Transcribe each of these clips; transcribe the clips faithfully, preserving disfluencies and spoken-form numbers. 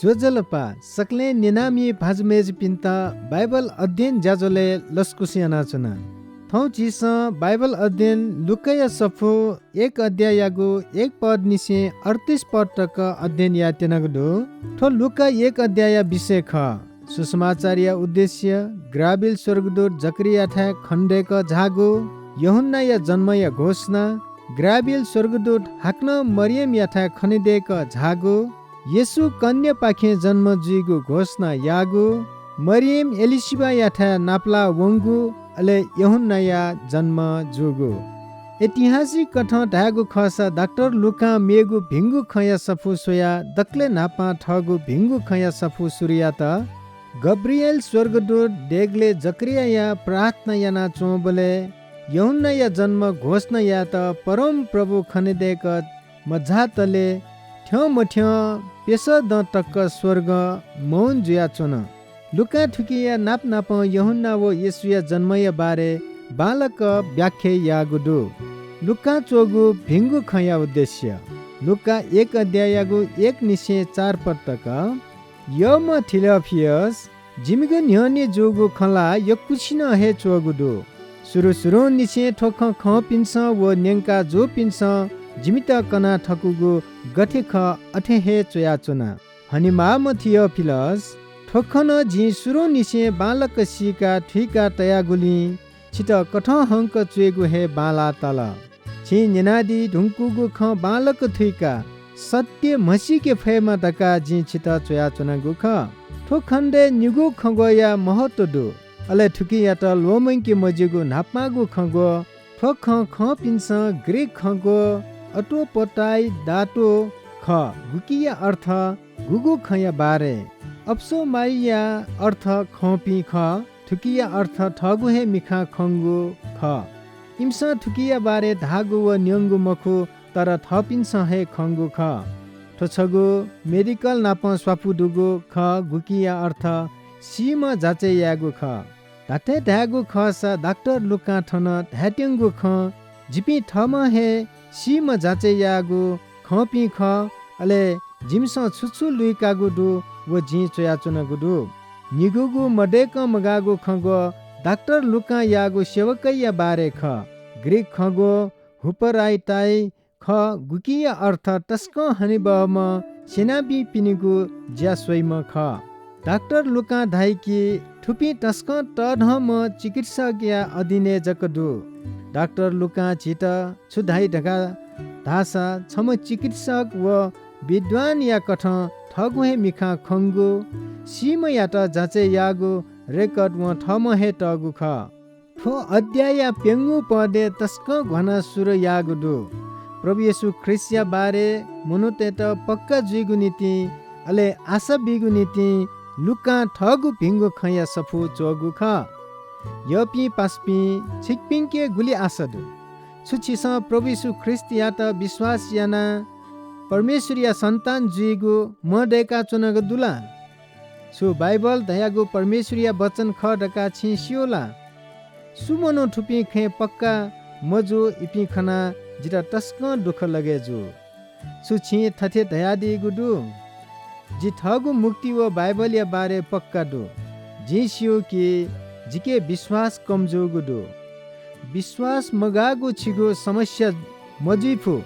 ज्वजलपा, सकलें न्यनामि भाजु मय्जुपिन्त बाइबल अध्ययन ज्याझ्वलय् लसकुस यानाच्वना। थौं झीसं बाइबल अध्ययन लूकाया सफू एक अध्याययागु एक पदनिसें अड्तीस पद तक अध्ययन यायेत्यनागु दु। थ्व लूका एक अध्यायया विषय खः। सुसमाचारया उद्देश्य, गाब्रिएल स्वर्गदूत जकरियायाथाय् खनेदय्कः झाःगु, यूहन्नाया जन्मया घोषणा, गाब्रिएल स्वर्गदूत हाकनं मरियमयाथाय् खनेदय्कः झाःगु, येशू कन्यापाखें जन्म जुइगु घोषणा याःगु, मरियम एलीशिबायाथाय् नापलाः वंगु, अले यूहन्नाया जन्म जूगु। ऐतिहासिक कथं धायेगु खःसा डाक्टर लूकां मेगु भिंगु खँया सफू स्वयाः दकलय् न्हापां थःगु भिंगु खँया सफू सुरु यात। गाब्रिएल स्वर्गदूत देगलय् जकरियाया प्रार्थना यानाच्वंबलय् यूहन्नाया जन्म घोषणा यायेत परमप्रभु खनेदय्कः मझातले थ्यंमथ्यं प्यसः दँ तक स्वर्ग मौन जुयाच्वन। लूकां थुकिया नाप नापं यूहन्ना व येशूया जन्मया बारे बांलाक व्याख्या याःगु दु। लूकां च्वःगु भिंगु खँया उद्देश्य। लूका एक अध्याययागु एक निसें चार पद तक। यःम्ह थियोफिलस, जिमिगु न्ह्यःने जूगु खँ ला यक्वसिनं हे च्वःगु दु। सुरु सुरुंनिसें थ्व खँ खंपिन्सं व न्यंका जूपिन्सं जिमित कना थकूगु गथे खः अथे हे च्वयाच्वना। हनेमाःम्ह थियोफिलस, थ्व खँ नं जिं सुरुंनिसें बांलाक सीका थुइका तयागुलिं छितः कथं हंक च्वयेगु हे बांलाः ताल। छिं न्यनादी धुंकूगु खँ बांलाक थुइकाः सत्य म्हसीके फयेमा धकाः जिं छितः च्वयाच्वनागु खः। थ्व खण्डय् निगू खँग्वःया महत्व दु, अले थुकियात ल्वःमंके मज्यूगु न्हापांगु खँग्वः। थ्व खँ खंपिन्सं ग्रीक खँग्वः अटोपोटाइ दातो खः, गुकिया अर्थ गुगु खँया बारे। अप्सोमाइया अर्थ खंपिं खः। थुकिया अर्थ थःगु हे मिखां खंगु खः। इमिसं थुकिया बारे धाःगु व न्यंगु मखु, तर थःपिन्सं हे खंगु खः। थ्व छगू मेडिकल नाप स्वापू दुगु खः, गुकिया अर्थ सीम्ह जाँचय् यायेगु खः। धात्थें धायेगु खःसा डाक्टर लूकां थन धायेत्यंगु खँ जिपिं थःम्हं हे सीम्ह जाँचय् याःगु खंपिं खः, अले जिमिसं छु छु लुइकागु दु व जिं च्वयाच्वनागु दु। निगूगु मदय्कं मगाःगु खँग्वः डाक्टर लूकां याःगु सेवकया बारे खः। ग्रीक खँग्वः हुपराइटाइ खः, गुकिया अर्थ तसकं हनेबहःम्ह स्यनाबीपिनिगु ज्या स्वइम्ह खः। डाक्टर लूकां धाइ कि थुपिं तसकं तःधंम्ह चिकित्सकया अधीनय् जक दु। डाक्टर लूकां झीत छु धाइ धकाः धाःसा छम्ह चिकित्सक व विद्वानया कथं थःगु हे मिखां खंगु, सीम्हयात जाँचय् याःगु रेकर्ड वं थःम्हं हे तःगु खः। थ्व अध्यायया प्यंगू पदय् तसकं घ्वानाः सुरु याःगु दु। प्रभु येशू ख्रीष्टया बारे मनूतय्त पक्का जुइगु निंतिं, अले आशा बीगु निंतिं लूकां थःगु भिंगु खँया सफू च्वःगु खः। यःपिं पासापिं, छिकपिंके गुलि आशा दु? छु छिसं प्रभु येशू ख्रीष्टयात विश्वास यानाः परमेश्वरया सन्तान जुइगु मदय्का च्वनागु दु ला? छु बाइबल धयागु परमेश्वरया वचन खः धकाः छिं स्यू ला? सु मनू थुपिं खँय् पक्का मजू, इपिं खनाः जितः तसकं दुःख लगय् जू। छु छिं थथे धयादीगु दु, "जि थःगु मुक्ति व बाइबलया बारे पक्का दु। जिं स्यू कि जिके विश्वास कम जूगु दु।" विश्वास मगाःगु छिगु समस्या मजुइफु।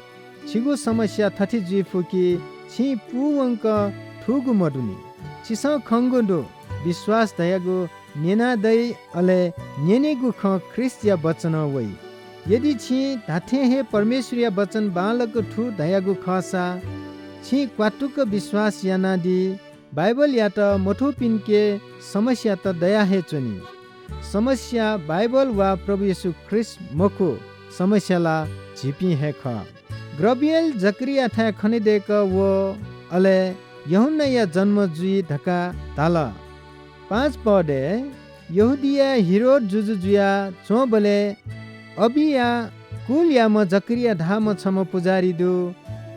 छिगु समस्या थथे जुइफु कि छिं पूवंक थूगु मदुनि। छिसं खंगु दु, विश्वास धयागु न्यनादइ, अले न्यनेगु खँ ख्रीष्टया वचनं वइ। यदि छिं धात्थें हे परमेश्वरया वचन बांलाक थू धयागु खःसा, छिं क्वातुक विश्वास यानादी। बाइबलयात मथूपिन्के समस्यात दया हे च्वनी। समस्या बाइबल वा प्रभु येशू ख्रीष्ट मखु, समस्या ला झीपिं हे खः। गब्रिएल जकरियाथाय् खनेदय्क वः, अले यूहन्नाया जन्म जुइ धकाः धाल। पाँच पदय् यहूदियाय् हेरोद जुजु जुया च्वंबलय् अबिया कुलयाम्ह जकरिया धाःम्ह छम्ह पुजाहारी दु।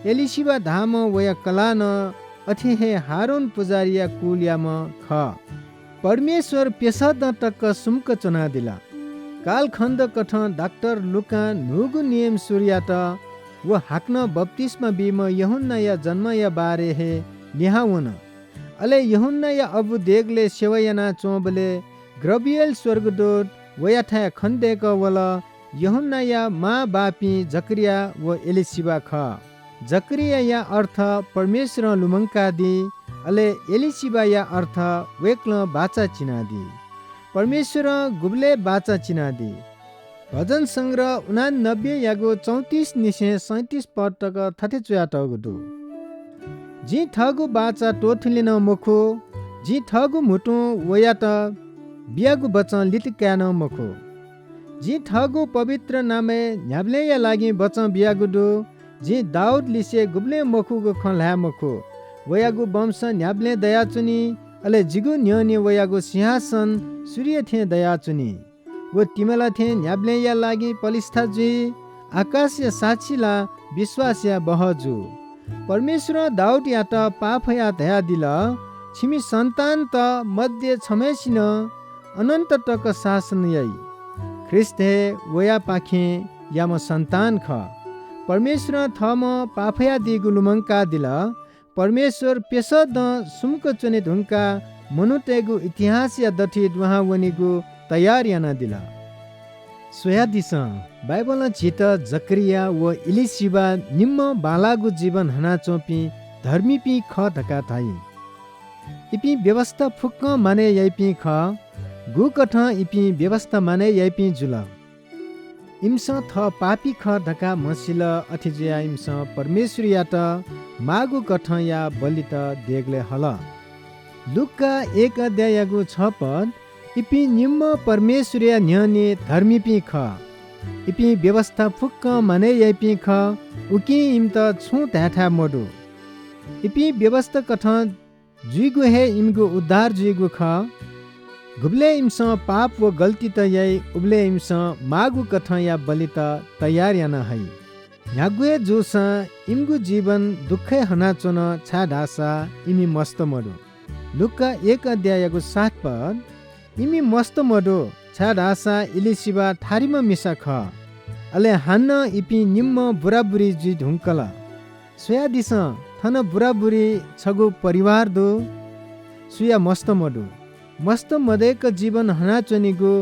एलीशिबा धाःम्ह वया कलाः नं अथे हे हारून पुजाहारीया कुलयाम्ह खः। परमेश्वर प्यसः दँ तक सुम्क च्वनादिल। कालखण्ड कथं डाक्टर लूकां न्हूगु नियम सुरु यात व हाकनं बप्तिस्मा बीम्ह यूहन्नाया जन्मया बारे हे लिहां वन। अले यूहन्नाया अबु देगलय् सेवा यानाच्वंबलय् गब्रिएल स्वर्गदूत वयाथाय् खनेदय्‌कः वल। यूहन्नाया मांबाःपिं जकरिया व एलीशिबा खः। जकरियाया अर्थ परमेश्वरं लुमंकादी, अले एलीशिबाया अर्थ वय्‌कलं बाचा चिनादी। परमेश्वरं गुबलय् बाचा चिनादी? भजन संग्रह उनानब्बेयागु चौंतिस निसें सैंतिस पद तक थथे च्वयातःगु दु, "जिं थःगु बाचा त्वथुले नं मखु, जिं थःगु म्हुतुं वयात बियागु बचं लित काये नं मखु। जिं थःगु पवित्र नामय् न्ह्याबलेंया लागि बचं बियागु दु। जिं दाऊद लिसे गुबलें मखुगु खँ ल्हाये मखु। वयागु वंश न्ह्याबलें दयाच्वनी, अले जिगु न्ह्यःने वयागु सिंहासन सूर्य थें दयाच्वनी। व तिमला थें न्ह्याबलेंया लागि पलिस्था जुइ। आकाशया साक्षी ला विश्वासया बहः जू।" परमेश्वरं दाऊदयात पाफयाः धयादिल, "छिमि सन्तानत मध्ये छम्हय्‌सिनं अनन्त तक शासन याइ।" ख्रीष्ट हे वयापाखें याम्ह सन्तान खः। परमेश्वरं थःम्हं पाफयादीगु लुमंकादिल। परमेश्वर प्यसः दँ सुम्क च्वने धुंकाः मनूतय्‌गु इतिहासया दथुइ दुहां वनेगु तयार यानादिल। स्वयादिसँ, बाइबलं झीत जकरिया व एलीशिबा निम्ह बांलाःगु जीवन हनाच्वंपिं धर्मीपिं खः धकाः धाइ। इपिं व्‍यवस्‍था फुक्‍कं मानय् याइपिं खः। गुकथं इपिं व्‍यवस्‍था मानय् याइपिं जुल? इमिसं थः पापी खः धकाः म्हसिल, अथे जुयाः इमिसं परमेश्‍वरयात माःगु कथंया बलित देगलय् हल। लूका एक अध्‍याययागु छ पद, इपिं निम्‍ह परमेश्‍वरया न्‍ह्यःने धर्मीपिं खः। इपिं व्‍यवस्‍था फुक्‍कं मानय् याइपिं खः, उकिं इमित छुं धायेथाय् मदु। इपिं व्‍यवस्‍था कथं जुइगु हे इमिगु उद्धार जुइगु खः। गुबलय् इमिसं पाप व गल्‍तीत याइ, उबलय् इमिसं माःगु कथंया बलित तयार याना हइ। न्‍ह्यागु हे जूसां इमिगु जीवन दुःखय् हनाच्‍वन, छाय्‌धाःसा इमि मस्त मदु। लूका एक अध्‍याययागु सात पद, इमि मस्त मदु, छाय्‌धाःसा एलीशिबा थारिम्‍ह मिसा खः। अले हानं इपिं निम्‍ह बुराबुरी जुइ धुंकल। स्वयादिसँ, थन बुराबुरी छगू परिवार दु। सुया मस्त मदु? मस्त मदय्‌क जीवन हनाच्‍वनेगु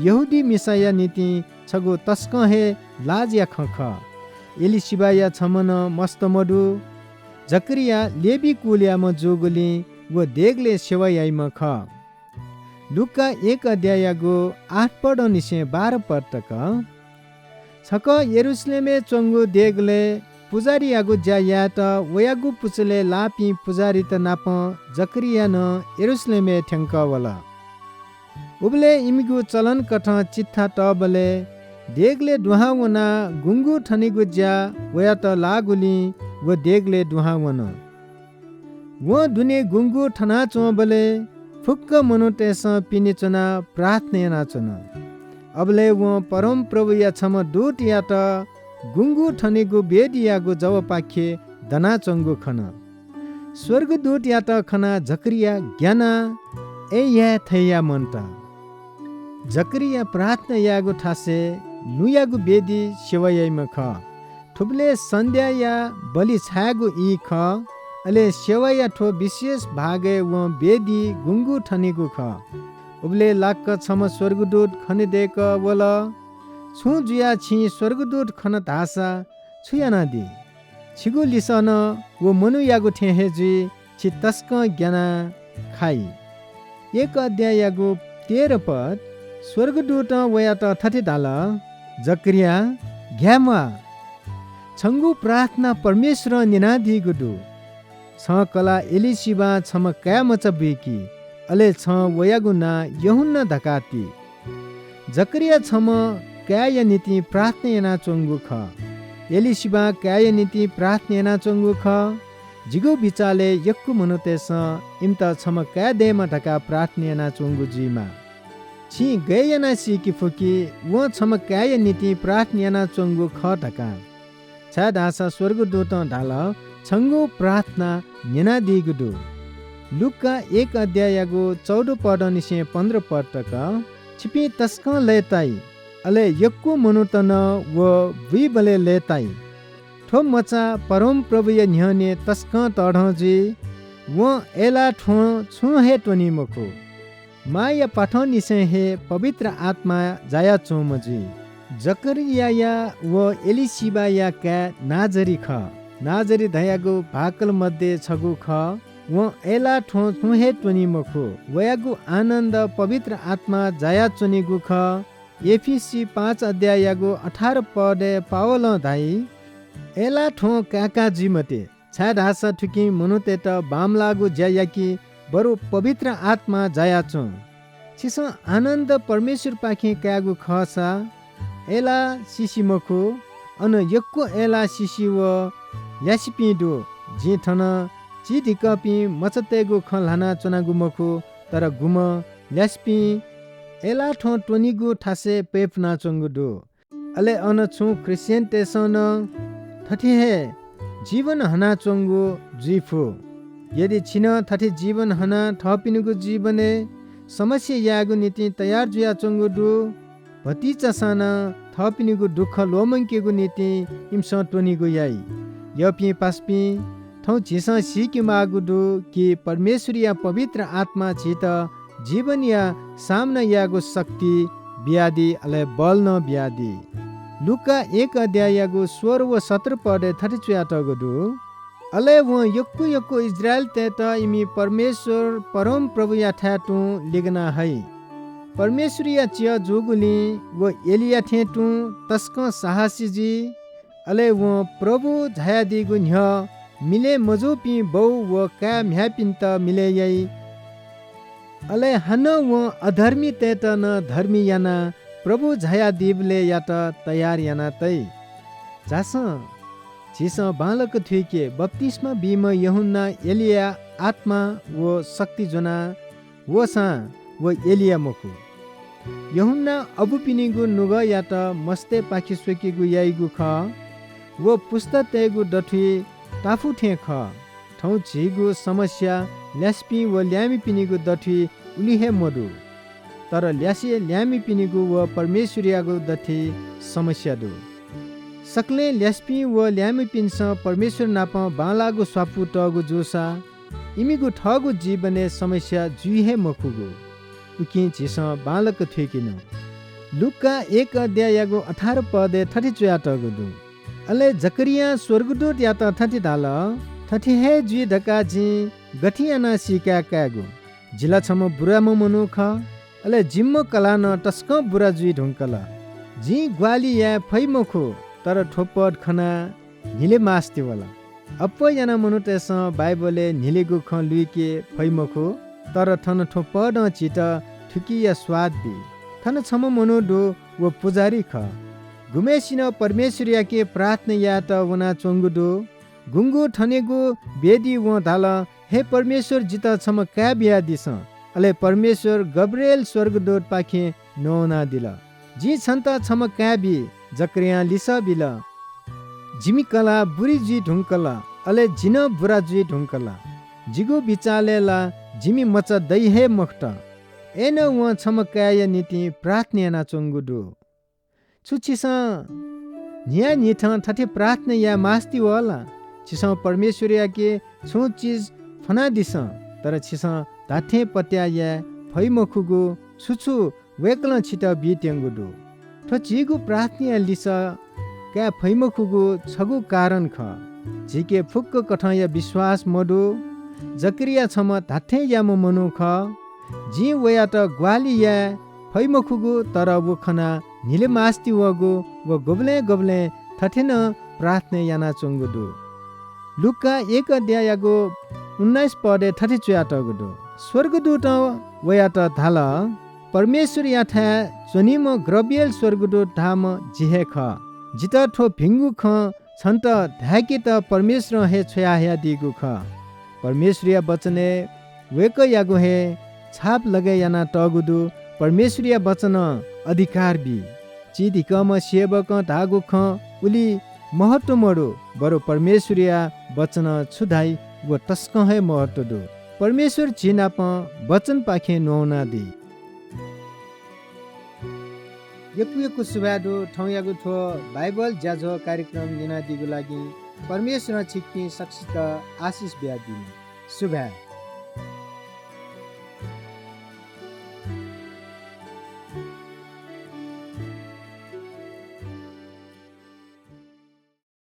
यहूदी मिसाया निंतिं छगू तसकं हे लाजया खँ खः। एलीशिबाया छम्‍ह नं मस्त मदु। जकरिया लेवी कुलयाम्‍ह जूगुलिं व देगलय् सेवा याइम्‍ह खः। लूका एक अध्‍याययागु आठ पदंनिसें बाह्र पद तक। छकः यरूशलेमय् च्‍वंगु देगलय् पुजाहारीयागु ज्‍या यायेत वयागु पुचलय् लाःपिं पुजाहारीत नाप जकरिया नं यरूशलेमय् थ्‍यंकः वल। उबलय् इमिगु चलन कथं चिट्ठा तःबलय् देगलय् दुहां वनाः गुँगू थनेगु ज्‍या वयात लाःगुलिं व देगलय् दुहां वन। वं दुने गुँगू थनाच्‍वंबलय् फुक्‍क मनूतय्‌सं पिने च्‍वनाः प्रार्थना यानाच्‍वन। अबलय् वं परमप्रभुया छम्‍ह दूतयात गुँगू थनेगु वेदीयागु जवपाखे दनाच्‍वंगु खन। स्‍वर्गदूतयात खनाः जकरिया ग्‍यानाः अय् याये थय् याये मन्‍त। जकरिया प्रार्थना यायेगु थासय् लुँयागु वेदी सेवा याइम्‍ह खः। थुबलय् सन्‍ध्‍याया बलि छायेगु ई खः। अले सेवाया थ्‍व विशेष भागय् वं वेदी गुँगू थनेगु खः। उबलय् लाक्‍क छम्‍ह स्‍वर्गदूत खनेदय्‌कः वल। छुं जुयाः छिं स्‍वर्गदूत खन धाःसा छु यानादी? छिगु लिसः नं व मनूयागु थें हे जुइ, छि तसकं ग्‍यानाः खाइ। एक अध्‍याययागु तेह्र पद, स्‍वर्गदूतं वयात थथे धाल, "जकरिया, घ्‍याये म्‍वाः। छंगु प्रार्थना परमेश्‍वरं न्‍यनादीगु दु। छं कलाः एलीशिबां छम्‍ह काय्‌मचा बुइकी, अले छं वयागु नां यूहन्‍ना धकाः ति।" जकरिया छम्‍ह काय्‌या निंतिं प्रार्थना यानाच्‍वंगु खः। एलीशिबां काय्‌या निंतिं प्रार्थना यानाच्‍वंगु खः। जिगु बिचालय् यक्‍व मनूतय्‌सं इमित छम्‍ह काय् दयेमा धकाः प्रार्थना यानाच्‍वंगु जुइमाः। छिं गय् यानाः सीके फु कि वं छम्‍ह काय्‌या निंतिं प्रार्थना यानाच्‍वंगु खः धकाः? छाय्‌धाःसा स्‍वर्गदूतं धाल, "छंगु प्रार्थना न्‍यनादीगु दु।" लूका एक अध्‍याययागु चौध पदंनिसें पन्ध्र पद तक। छिपिं तसकं लय्‌ताइ, अले यक्‍व मनूत नं व बुइबलय् लय्‌ताइ। थ्‍व मचा परमप्रभुया न्‍ह्यःने तसकं तःधं जुइ। वं अय्‌लाः थ्वँ छुं हे त्वनी मखु। मांया प्वाथंनिसें हे पवित्र आत्मा जायाच्वंम्ह जुइ। जकरियाया व एलीशिबाया काय् नाजरी खः। नाजरी धयागु भाकल मध्ये छगू खः। वं अय्‌लाः थ्वँ छुं हे त्वनी मखु। वयागु आनन्द पवित्र आत्मा जायाच्वनीगु खः। एफिसी पाँच अध्याययागु अठार पदय् पावलं धाइ, अय्‌लाः थ्वँ काय्‌का जुइ मते, छाय्‌धाःसा थुकिं मनूतय्‌त बांमलाःगु ज्या याकी, बरु पवित्र आत्मा जायाच्वँ। छिसं आनन्द परमेश्वरपाखें कायेगु खःसा अय्‌लाः सिसि मखु, अन यक्व अय्‌लाः सिसि व ल्यासेपिं दु। जिं थन चिधिकःपिं मचातय्‌गु खँ ल्हानाच्वनागु मखु, तर गुम्ह ल्यासेपिं अय्‌लाः थ्वँ त्वनीगु थासय् प्यपुनाच्वंगु दु। अले अन छुं ख्रीष्टियनतय्‌सं नं थथे हे जीवन हनाच्वंगु जुइ फु। यदि छिं नं थथे जीवन हनाः थःपिनिगु जीवनय् समस्या यायेगु निंतिं तयार जुयाच्वंगु दु, भतिचासां नं थःपिनिगु दुःख ल्वःमंकेगु निंतिं इमिसं त्वनीगु याइ। यःपिं पासापिं, थौं झीसं सीके माःगु दु कि परमेश्वरया पवित्र आत्मां झीत जीवनया सामना यायेगु शक्ति बियादी, अले बल नं बियादी। लूका एक अध्याययागु सोह्र व सत्र पदय् थथे च्वयातःगु दु, अले वं यक्व यक्व इस्राएलीतय्‌त इमि परमेश्वर परमप्रभुयाथाय् तुं लिगना हइ। परमेश्वरया च्यः जूगुलिं व एलिया थें तुं तसकं साहसी जुइ। अले वं प्रभु झायादीगु न्ह्यः मिलय् मजूपिं बौ व काय् म्ह्याय्‌पिन्त मिलय् याइ। अले हानं वं अधर्मीतय्‌त नं धर्मी यानाः प्रभु झायादीबलय्‌यात तयार याना तइ। झासँ, झीसं बांलाक थुइके, बप्तिस्मा बीम्ह यूहन्ना एलिया आत्मा व शक्ति ज्वनाः वःसां व एलिया मखु। यूहन्नां अबुपिनिगु नुगःयात मस्तय्‌पाखे स्वकेगु याइगु खः। व पुस्तातय्‌गु दथुइ ताफु थें खः। थौं झीगु समस्या ल्यासेपिं व ल्याय्‌म्हपिनिगु दथुइ उलि हे मदु। तर ल्यासे ल्याय्‌म्हपिनिगु व परमेश्वरयागु दथुइ समस्या दु। सकलें ल्यासेपिं व ल्याय्‌म्हपिन्सं परमेश्वर नाप बांलाःगु स्वापू तःगु जूसा, इमिगु थःगु जीवनय् समस्या जुइ हे मखुगु। उकिं झीसं बांलाक थुइकेनु। लूका एक अध्याययागु अठार पदय् थथे च्वयातःगु दु, अले जकरियां स्वर्गदूतयात थथे धाल, थथे हे जुइ धकाः जिं गथे यानाः सीकाये कायेगु? जि ला छम्ह बुराम्ह मनू खः, अले जिम्ह कलाः नं तसकं बुरा जुइ धुंकल। जिं ग्वाहालि याये फइ मखु, तर थ्व पद खनाः न्हिले मास्ति वल। अप्वः यानाः मनूतय्‌सं बाइबलय् न्हिलेगु खँ लुइके फइ मखु, तर थन थ्व पदं झीत थुकिया स्वाद बी। थन छम्ह मनू दु, व पुजाहारी खः। गुम्हय्‌सिनं परमेश्वरयाके प्रार्थना यायेत वनाच्वंगु दु। गुंगू थनेगु वेदी वं धाल, हे परमेश्वर, जितः छम्ह काय् बियादिसँ। अले परमेश्वर गब्रिएल स्वर्गदूतपाखें नवानादिल। जिं छन्त छम्ह काय् बी। जकरियां लिसः बिल, जिमि कलाः बुरी जुइ धुंकल, अले जि नं बुरा जुइ धुंकल। जिगु बिचालय् ला जिमि मचा दइ हे मखुत। अय्‌नं वं छम्ह काय्‌या निंतिं प्रार्थना यानाच्वंगु दु। छु छिसं न्हियान्हिथं थथे प्रार्थना याये मास्ति वः ला? छिसं परमेश्वरयाके छुं चिज फ्वनादिसँ, तर छिसं धात्थें पत्याः याये फइ मखुगु छु छु वय्‌कलं छितः बीत्यंगु दु। थ्व झीगु प्रार्थनाया लिसः काये फइ मखुगु छगू कारण खः। झीके फुक्क कथंया विश्वास मदु। जकरिया छम्ह धात्थें याम्ह मनू खः। जिं वयात ग्वाहालि याये फइ मखुगु, तर व खनाः न्हिले मास्ति वःगु व गुबलें गुबलें थथे नं प्रार्थना यानाच्वंगु दु। लूका एक अध्याययागु उन्नाइस पदय् थथे च्वयातःगु दु, स्वर्गदूतं वयात धाल, परमेश्वरयाथाय् च्वनीम्ह गब्रिएल स्वर्गदूत धाःम्ह जि हे खः। जितः थ्व भिंगु खँ छन्त धाय्‌केत परमेश्वरं हे छ्वयाहयादीगु खः। परमेश्वरया वचनय् वय्‌कःयागु हे छाप लगय् यानातःगु दु। परमेश्वरया वचनं अधिकार बी। चिधिकःम्ह सेवकं धाःगु खँ उलि महत्व मदु, बरु परमेश्वरया वचनं छु धाइ, व तसकं हे महत्व दु। परमेश्वर झी नाप वचनपाखें नवानादी। यक्व यक्व सुभाय् दु, थौंयागु थ्व बाइबल ज्याझ्वः कार्यक्रम न्यनादीगु लागि। परमेश्वरं छिकपिं सकसित आशिष बियादीमा। सुभाय्।